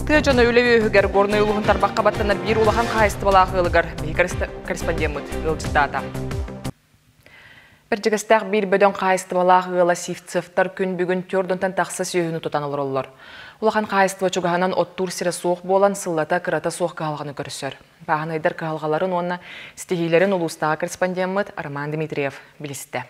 Тыа дьоно үлэ үөһүгэр Горнай улууһун тарбахха баттанар биир улахан хаһаайыстыбалаах ыалыгар биһи корреспондеммыт ыалдьыттаата. Бэрдьигэстээх биир бөдөҥ хаһаайыстыбалаах ыала Сивцевтар күн бүгүн түөрт тахса сүөһүнү тутан олороллор. Улахан хаһаайыстыба чугаһынан оттуур сирэ суох буолан, сыллата кырата суох кыһалҕаны көрсөр. Бааһынайдар кыһалҕаларын уонна ситиһиилэрин улуустааҕы корреспондеммыт Роман Дмитриев билистэ.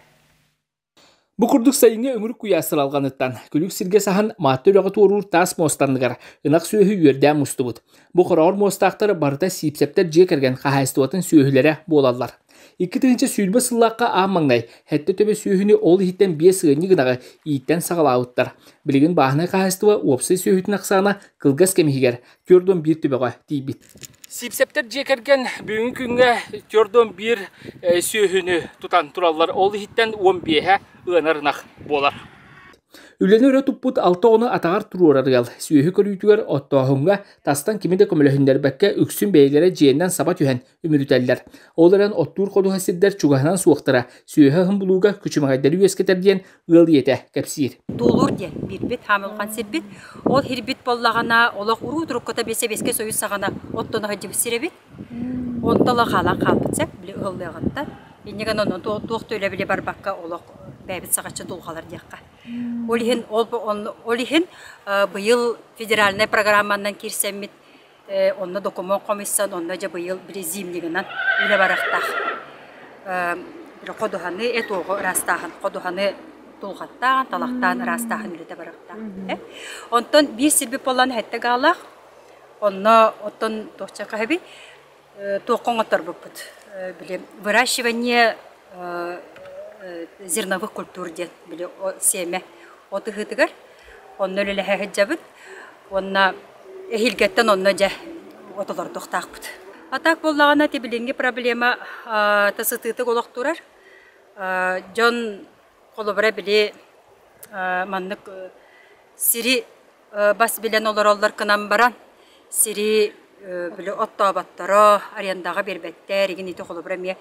Бу курдук сайыҥҥы өҥүрүк куйаас сыралҕаныттан, күлүк сиргэ саһан Маатта үрэҕи туоруур таас муостанныгар ынах сүөһү үөрдээн мустубут. Бу хороҕор муостаахтар барыта Сиипсэптэр дьиэ кэргэн хаһаайыстыбатын сүөһүлэрэ буолаллар. 2020 сыллаахха аан маҥнай сэттэ төбө сүөһүнү ол иһиттэн биэс ыанньык ынаҕы ииттэн саҕалаабыттар. Билигин бааһынай хаһаайыстыба уопсай сүөһүтүн ахсаана кылгас кэм иһигэр 41 төбөҕө тиийбит. Сиипсэптэр дьиэ кэргэн бүгүҥҥү күҥҥэ 41 сүөһүнү тутан тураллар. Ол иһиттэн 15-э ыанар ынах буолар. Үлэни өрө туппут алта оҕону атаҕар туруорар ыал сүөһү көрүүтүгэр оттооһуҥҥа тастан кими да көмөлөһүннэрбэккэ үксүн бэйэлэрэ дьиэннэн саба түһэн үмүрүтэллэр. Ол эрэн оттуур ходуһа сирдэр чугаһынан суохтара сүөһү аһын булууга күчүмэҕэйдэри үөскэтэр диэн ыал ийэтэ кэпсиир. Туулуур диэн биирбит хаамылҕан сирбит. Ол сирбит буоллаҕына олох уруу турукката Сэбиэскэй Союз саҕана оттоно сылдьыбыт сир эбит. Онто олох хаалан хаалбыт сөп, били ыһыллыаҕыттан. Инньэ гынан онон туох да үлэ били барбакка олох бэйэбит саҕаччы дулҕалар диэххэ. Ол иһин ол, ол иһин быйыл федеральнай программанан киирсэммит Онно докумуон хомуйсан, онно дьэ быйыл били зимнигынан үлэ барыахтаах. Ходуһаны эт-уоҕу ыраастааһын, ходуһаны тулҕаттаан, талахтаан ыраастааһын үлэтэ барыахтаах. Онтон биир сирбит буоллаан сэттэ гаалаах. Онно оттон туохча хаһыби туохха оҥотторбуппут. Били выращивание зерновых культур диэн били сиэмэ от ыһыытыгар онно үлэлэһэ сылдьабыт. Уонна эһиилгэттэн онно дьэ от олордуохтаахпыт. А так буоллаҕына ити билиҥҥи проблема сытыытык олох турар. Дьон холобура били маннык сири бас билэн олороллор гынан баран сири били оттооботторо, арендаҕа биэрбэттэр, игин ити холобура эмиэ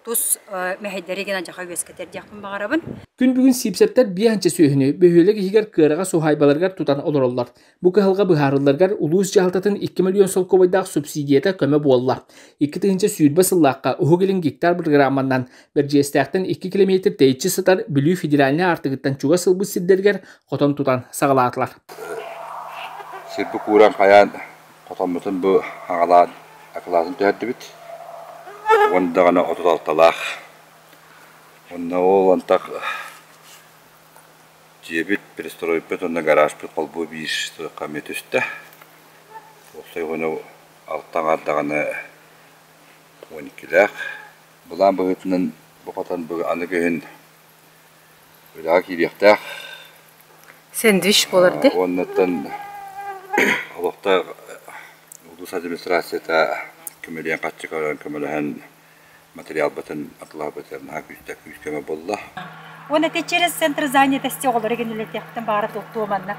тус мэһэйдэри гына дьаха үөскэтэр диэхпин баҕарабын. Күн бүгүн Сиипсэптэр биэһинчэ сүөһүнү бөһүөлэк иһигэр кыараҕас уһаайбаларыгар тутан олороллор. Бу кыһалҕа быһаарылларыгар улуус дьаһалтатын 2 миллион солкуобайдаах субсидията көмө буолла. 2020 сыллаахха Уһук Илин гектар бырагырааманан Бэрдьиэстээхтэн 2 километр тэйиччи сытар Бүлүү федеральнай аартыгыттан чугас ылбыт сирдэригэр хотон тутан саҕалаатылар. Сирбит кууран хайаан Хотоммутун бу аҕалаан акылаатын түһэрдибит. Уон даҕаны 36-лаах. Уонна ол антах дьиэбит, пристройбут уонна гаражпыт холбуу биир туохха эмиэ түстэ. Уопсай уону алта аҥаар даҕаны 12-лээх. Былаан быһыытынан бу хотон аны күһүн үлэҕэ киириэхтээх. Сэндвич буолар дии. Уоннаттан олохтоох улуус администрацията көмөлөөн харчы көрөн көмөлөһөн материалбытын атылаабытыгар наһаа күүстээх күүс көмө буолла. Уонна ити через центр занятости оҕолору генилэтиэхтэн баара туохтуо манна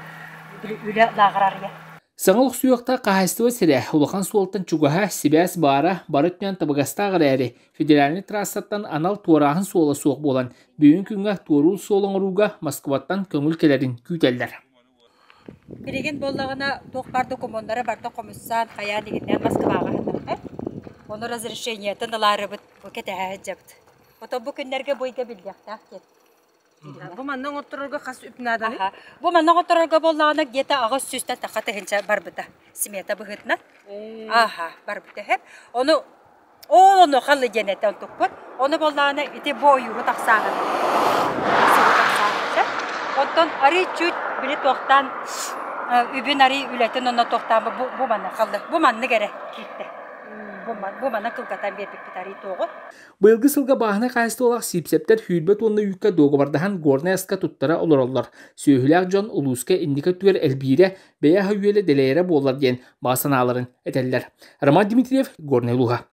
үлэ лааҕыр арыйа. Саҥа олохсуйуохтаах хаһаайыстыба сирэ улахан суолтан чугаһа, сибээс баара бары өттүнэн табыгастаах эрээри, федеральнай трассаттан анал туорааһын суола суох буолан, бүгүн күҥҥэ туоруур суол оҥорууга Москваттан көҥүл кэлэрин күүтэллэр. Билигин буоллаҕына туох баар докумуоннары барыта хомуссаан хайаан игиннээн Москваҕа аһыннахтар. Ону разрешениетын ылаарыбыт бу кэтэһэ сылдьабыт. Ото бу күннэргэ бу ыйга биллиэхтээх диэн. Бу манна оҥотторорго хас үп нааданый? Бу манна оҥотторорго буоллаҕына где-то 800-тэн тахха тыһыынча барбыта. Смета быһыытынан. Аха, барбыта үһү. Ону Ол ону халы диэн этэ онтукпут. Ону буоллаҕына ити бу ойууру тахсааһын. Тахсааһын. Оттон арый чуть били туохтаан үбүн арый үлэтин онно туохтаан бу, бу манна халлы. Бу маннык эрэ киирдэ. Бу манна кылгатан биэрбиппит арый туоҕу. Быйылгы сылга бааһынай хаһаайыстыбалаах Сиипсэптэр сүүрбэ туонна үүккэ дуогабардаһан Горнай аска туттара олороллор. Сүөһүлээх дьон улууска инники өттүгэр элбиирэ, бэйэ аһа-үөлэ дэлэйэрэ буоллар диэн баҕа санааларын этэллэр. Роман Дмитриев, Горнай улууһа.